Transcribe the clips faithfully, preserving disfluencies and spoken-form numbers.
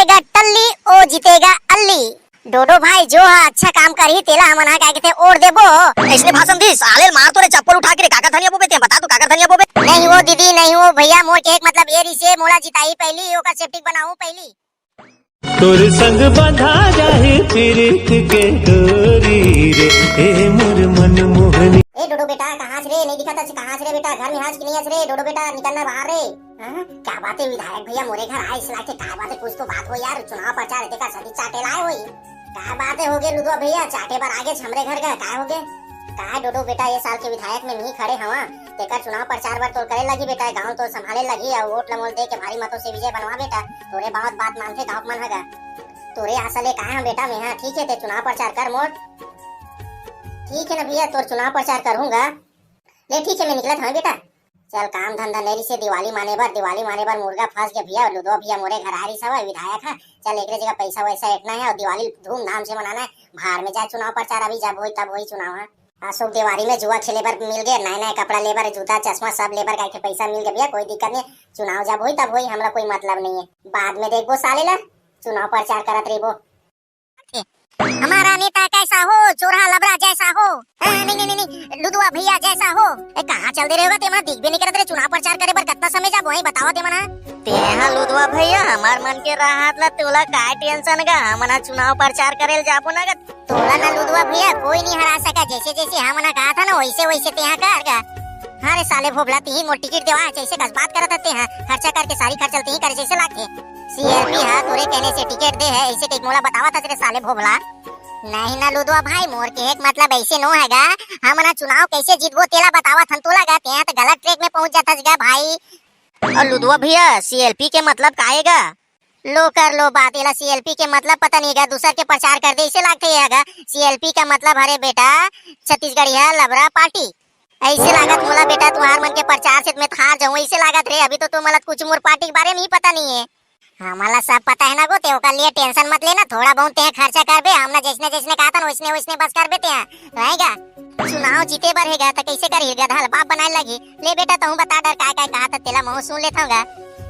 टल्ली, ओ जीतेगा अल्ली। डोडो भाई, जो ह अच्छा काम करही, तेला हमन ह, का कहिथे, वोट देबो। अइसने भाषण दिस, साले ल मार तो रे चप्पल उठा के रे, काकर धनिया बोबे ते, बता तो काकर धनिया बोबे। नहीं वो दीदी, नहीं वो भैया, मोर के एक मतलब ये रिसे, मोला जिताही पहली, ओकर सेप्टिक बनाहू पहली। तोर संग बंधा जाही पीरित के डोरी रे, ए मोर मन मोहनी। ए डोडो बेटा, कहाँ हस रे? नहीं दिखत हस, कहाँ हस रे बेटा? घर में हस कि नहीं हस रे? डोडो बेटा, निकल ना बाहर रे। हाँ? का बात हे विधायक भैया, मोरे घर आइस लागे, का बात हे? कुछ तो बात हो यार, चुनाव प्रचार हे, तेकर सेती चाटे लाए होही। का बात हे होगे लुदवा भैया, चाटे बर आगेच हमरे घर का, का होगे? का हे डोडो बेटा, ये साल के विधायक में नहीं खड़े हवा, तेकर चुनाव प्रचार बर तोर करे लगी बेटा, गाँव तोर संभाले लगी, अउ वोट ल मोल दे के भारी मतों से विजय बनवा बेटा, तोरे बहुत बात मानथे गाँव के मन ह गा। तोरे आशा ले का हे बेटा, मैं हा ठीक हे, ते चुनाव प्रचार कर मोर। ठीक हे ना भैया, तोर चुनाव प्रचार करहूँ गा। ले ठीक हे, मैं निकलत हँव बेटा। चल काम धंधा नइ रिसे दिवाली माने बर, दिवाली माने बर मुर्गा फंस गे भैया, लुदवा भैया मोरे घर आए रिस हवय विधायक ह, चल एकरे जगह पैसा वैसा एटना हे अउ दिवाली धूमधाम से मनाना हे। भाड़ में जाए चुनाव प्रचार, अभी जब होही तब होही चुनाव ह। अशोक देवारी में जुआ खेले बर मिल गे, नए नए कपड़ा ले बर, जूता चश्मा सब ले बर, कहिके पैसा मिल गे भैया, कोई दिक्कत नहीं, चुनाव जब होही तब होही, हमला कोई मतलब नहीं हे, बाद में देखबो साले ला, चुनाव प्रचार करत रहिबो। हमारा नेता कैसा हो, चोरहा लबरा जैसा हो। ए, नहीं, नहीं, नहीं, नहीं, लुदवा भैया जैसा हो। ए, कहाँ चल दे रहे होगा ते मन, दिखबे नहीं करत रे, चुनाव प्रचार करे बर कतना समय जाबो, वही बताओ ते मन। ते हा लुदवा भैया, हमार मन के राहत ला तोला काय टेंशन गा, हमन हा चुनाव प्रचार करे ल जाबो ना गा। तोला ना लुदवा भैया कोई नहीं हरा सका, जैसे जैसे हमन हा कहा था ना वैसे वैसे ते हा कर गा। हाँ रे साले भोभला, तिही मोर टिकट देवा, जैसे कस बात करत हते हा, खर्चा करके सारी खर्चा ल तिही करे जैसे लागथे। सीएलपी हा तोरे कहने से टिकट दे हे, ऐसे कहिके मोला बतावत हस रे साले भोभला। नहीं ना लुदवा भाई, मोर के एक मतलब ऐसे नो हे गा, हमन हा चुनाव कैसे जीतबो तेला बतावत हन तोला गा, तेहा तो गलत ट्रैक में पहुंच जाथस गा भाई। अउ लुदवा भैया, सीएलपी के मतलब का हे गा? लो कर लो बात, एला सीएलपी के मतलब पता नहीं गा, दूसर के प्रचार कर दे, ऐसे लागथे ये गा। सीएलपी का मतलब हरे बेटा, छत्तीसगढ़िया लबरा पार्टी। ऐसे लागत मोला बेटा, तुहार मन के प्रचार से मैं थार जाऊं, ऐसे लागत रे। अभी तो तुमला कुछ मोर पार्टी के बारे में ही पता नहीं हे। हमला सब पता हे ना गो, ते ओकर लिए टेंशन मत लेना, थोड़ा बहुत ते खर्चा करबे, हमन जैसने जैसने कहथन वैसने वैसने बस करबे ते। तो हे गा, चुनाव जीते बर हे गा, त कैसे करही गा, धल बाप बनाए लगी। ले बेटा, तहूँ बता डर काय काय कहा त तेला महूँ सुन लेथव गा।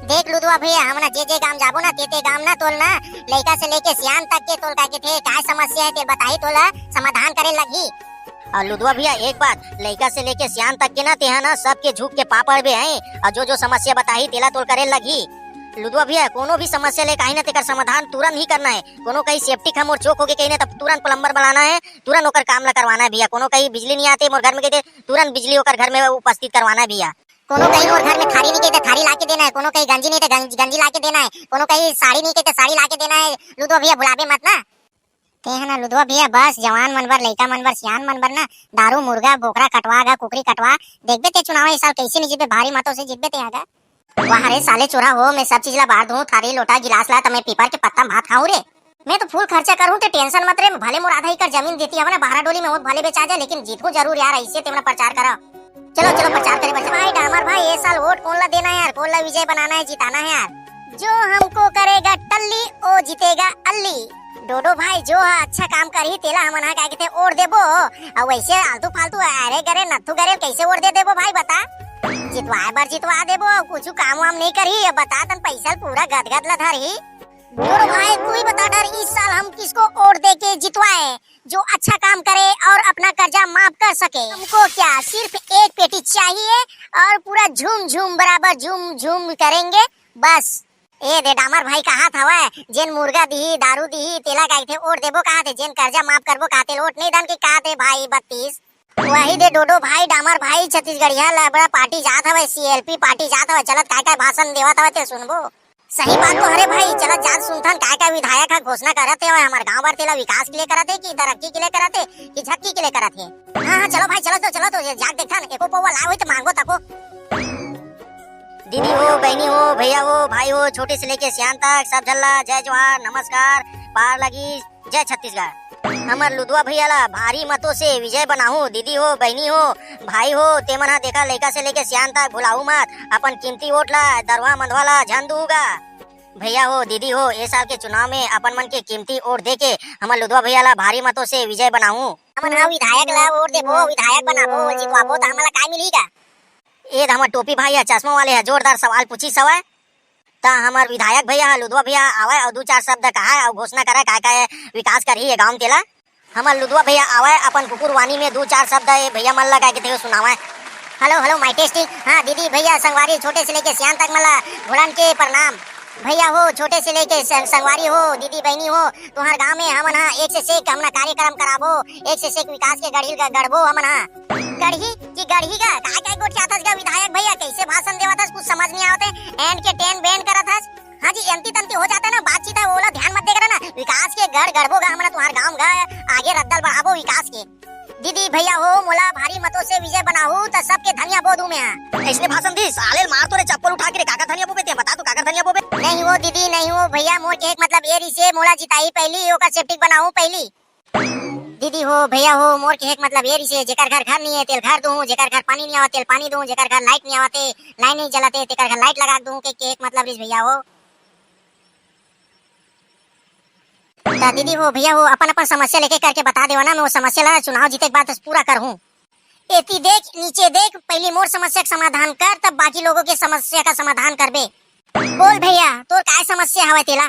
देख लुदवा भैया, हमन जे जे गाम जाबो ना, ते ते गाम ना तोल ना, लइका से लेके सियान तक के तोल का कहिथे, काय समस्या हे ते बताही, तोला समाधान करे लगही। अउ लुदवा भैया, एक बात, लइका से लेके सियान तक के ना, तेहा ना सबके झुक के पाँव पड़बे हे, अउ जो जो समस्या बताही, तेला तोल करे लगही। लुदवा भैया, कोनो भी समस्या ले काही ना, तेकर समाधान तुरंत ही करना हे। कोनो कहीं सेप्टिक ह मोर चोक होगे कहीं ना, तब तुरंत प्लम्बर बुलाना हे, तुरंत ओकर काम ला करवाना हे भैया। कोनो कहीं बिजली नहीं आते मोर घर में कहिथे, तुरंत बिजली ओकर घर में उपस्थित करवाना हे भैया। कोनो कहीं मोर घर में थारी नहीं कहिथे, थारी ला के देना हे। कोनो कहीं गंजी नहीं ते गंज-, गंजी ला के देना हे। कोनो कहीं साड़ी नहीं कहिथे, साड़ी ला के देना हे। लुदवा भैया, भुलाबे मत ना। ते ह ना लुदवा भैया, बस जवान मन बर, लइका मन बर, सियान मन बर ना दारू, मुर्गा, बोकरा कटवा गा, कुकरी कटवा। देखबे ते चुनाव ए साल कैसे नहीं जीतबे, भारी मतों से जीतबे ते ह गा। वाह रे साले चोरहा हो, मैं सब चीज ला बार दूं, थारी, लोटा, गिलास ला, त मैं पीपर के पत्ता म भात खाऊं रे। मैं तो फुल खर्चा करूं, ते टेंशन मत रे, भले मोर आधा एकड़ जमीन देती हवय ना, बहरा डोली में वो भले बेचा जाए, लेकिन जीतूं जरूर यार, ऐसे ते मन प्रचार करा। चलो, चलो, प्रचार करे बर चलो। भाई डामर भाई, ये साल वोट कोन ला देना है यार, कोन ला विजय बनाना है, जिताना है यार। जो हमको करेगा टल्ली, ओ जीतेगा अल्ली। डोडो भाई, जो ह अच्छा काम करही, तेला हमन ह का कहिथे, वोट देबो। अउ वैसे आलतू फालतू अरे गरे नत्थू गरे कैसे वोट दे देबो भाई, बता। जितवाए बर जितवा देबो, अउ कुछ काम वाम नहीं करही, अब बता तन पैसा ल पूरा गदगद ल धरही। डोडो भाई, तू ही बता डर, इस साल हम किसको वोट दे के जितवाए, जो अच्छा काम करे और अपना कर्जा माफ कर सके। हमको क्या सिर्फ एक पेटी चाहिए और पूरा झूम झूम बराबर झूम झूम करेंगे बस। ए दे डामर भाई, कहात हवय, जेन मुर्गा दिही, दारू दिही, तेला का कहिथे वोट देबो कहाथे, जेन कर्जा माफ करबो कहाथे, वोट नहीं दन के कहाथे भाई बत्तीस। वही दे डोडो भाई, डामर भाई, छत्तीसगढ़िया लबड़ा पार्टी जात हवय, सीएलपी पार्टी जात हवय, चलत काय काय भाषण देवत हवय ते सुनबो। सही बात तो हरे भाई, चलत जात सुनथन काय काय विधायक ह घोषणा करत हवय हमर गांव बर, तेला विकास के लिए करत हे कि तरक्की के लिए करत हे कि झक्की के लिए करत हे। हाँ, हाँ, चलो भाई, चलो तो, चलो तो, ये जाके देखथन, एको पौवा लाए होई तो मांगो तको। दीदी हो, बहनी हो, भैया हो, भाई हो, छोटे से लेके सियान तक सब झन ला जय जोहार, नमस्कार, पार लगी, जय छत्तीसगढ़। हमर लुदवा भैया ला भारी मतों से विजय बनाहू। दीदी हो, बहनी हो, भाई हो, तेमन हा देखा लइका से लेके सियान तक भुलाहू मत, अपन कीमती वोट ला दरवा मंधवा ला झन दूहू गा। भैया हो, दीदी हो, ए साल के चुनाव में अपन मन के कीमती वोट दे के हमर लुदवा भैया ला भारी मतों से विजय बनाहू। हमन हा विधायक ला वोट देबो, विधायक बनाबो, जितवाबो त हमन ला काय मिलही गा? ए द हमर टोपी भाई ह, चश्मा वाले ह, जोरदार सवाल पूछिस हवय। त हमर विधायक भैया ह, लुधवा भैया आवय अउ दू चार शब्द कहय अउ घोषणा करय काय काय विकास करही ये गांव म तेला। हमर लुधवा भैया आवय, अपन कुकुरवाणी में दू चार शब्द ये भैया मन ल काय कहिथे सुनावय। Hello, hello, my testing। हाँ दीदी भैया संगवारी छोटे से लेके सियान तक मन ल भुलन के प्रणाम। भैया हो, छोटे से लेके स-, संगवारी हो, दीदी बहिनी हो, तुंहर गांव में हमन ह एक से एक हमन कार्यक्रम कराबो, एक से एक विकास के गढ़ी ग-, गढ़बो हमन ह। गढ़ी कि गढ़ी गा? काय काय गोठियाथस गा विधायक भैया? कइसे भाषण देवत हस? कुछ समझ नइ आवत हे। एंड के टेन बेन करत हस। हाँ जी, एंती तंती हो जाता ना बातचीत ह, ओला ध्यान मत दे करा ना। विकास के गढ़ गढ़बो गा हमन ह, तुंहर गांव गा आगे रद्दा ल बढ़ाबो विकास के। दीदी भैया हो, मोला भारी मतों से विजय बनाहू त सबके धनिया बो दूं मैं ह। अइसने भाषण दिस, साले ल मार तो रे चप्पल उठा के रे। काकर धनिया बोबे ते? बता तो काकर धनिया बोबे? नहीं हो दीदी, नहीं हो भैया, मोर कहे के मतलब ये रिहिसे, मोला जिताही पहिली, ओकर सेप्टिक बनाहू पहिली। दीदी हो, भैया हो, मोर कहे के मतलब ये रिहिसे, जेकर घर घर नइ हे, तेल घर दूं, जेकर घर पानी नइ आवत, तेल पानी दूं, जेकर घर लाइट नइ आवत हे, लाइन नइ जलत हे, तेकर घर लाइट लगा दूं, के कहे के मतलब रिहिस भैया हो। त दीदी हो, भैया हो, अपन अपन समस्या लेके करके बता देवा ना, मैं वो समस्या ला चुनाव जीते के बाद पूरा करहूं। एती देख, नीचे देख, पहिली मोर समस्या के समाधान कर, तब बाकी लोगों के समस्या का समाधान करबे। बोल भैया, तोर काय समस्या हवय तेला?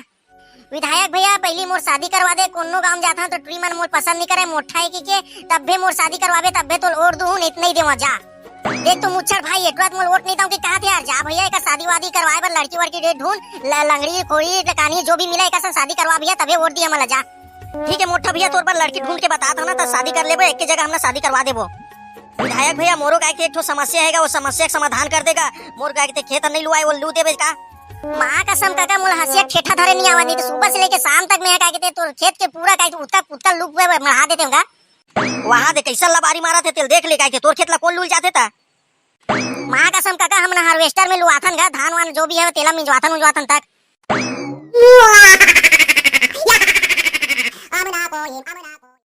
विधायक भैया, पहिली मोर शादी करवा दे, कोनो गांव जाथंव त टुरी मन मोर पसंद नइ करय, मोठा हे कहिके, तभे मोर शादी करवाबे, तभे तोल वोट दूहूं, नइ त नइ देवंव, जा। देख तो मुच्छर भाई, एटुरा त मोल वोट नइ दंव के कहत हे यार, जा भैया, एकर शादी वादी करवाए बर लड़की वड़की ढूंढ, ल-, लंगड़ी, कोड़ी, डकानी, जो भी मिला, एकर संग शादी करवा भैया, तभे वोट दिया हमन ला, जा। ठीक हे मोठा भैया, तोर बर लड़की ढूंढ के बतात हंव ना, त शादी कर लेबो, एके जगह हमन शादी करवा देबो। विधायक भैया, मोरो काय के एक ठो समस्या हे गा, वो समस्या के समाधान कर दे गा। मोर काय के ते खेत नइ लुवाए, वो लू देबे का? माँ कसम काका, मोला हंसिया ठेठा धरे नइ आवत, नइ त सुबह से लेके शाम तक मैं काय के ते तोर खेत के पूरा काय के उतका पुतका लुक में मढ़ा देतेंव गा। वहां दे कइसन लबारी मारत हे तेल, देख ले काय के तोर खेत ला कोन लुल जाथे त? माँ कसम काका, हमन harvester में लुआथन गा, धान वान जो भी हे तेला मिंजवाथन उंजवाथन तक।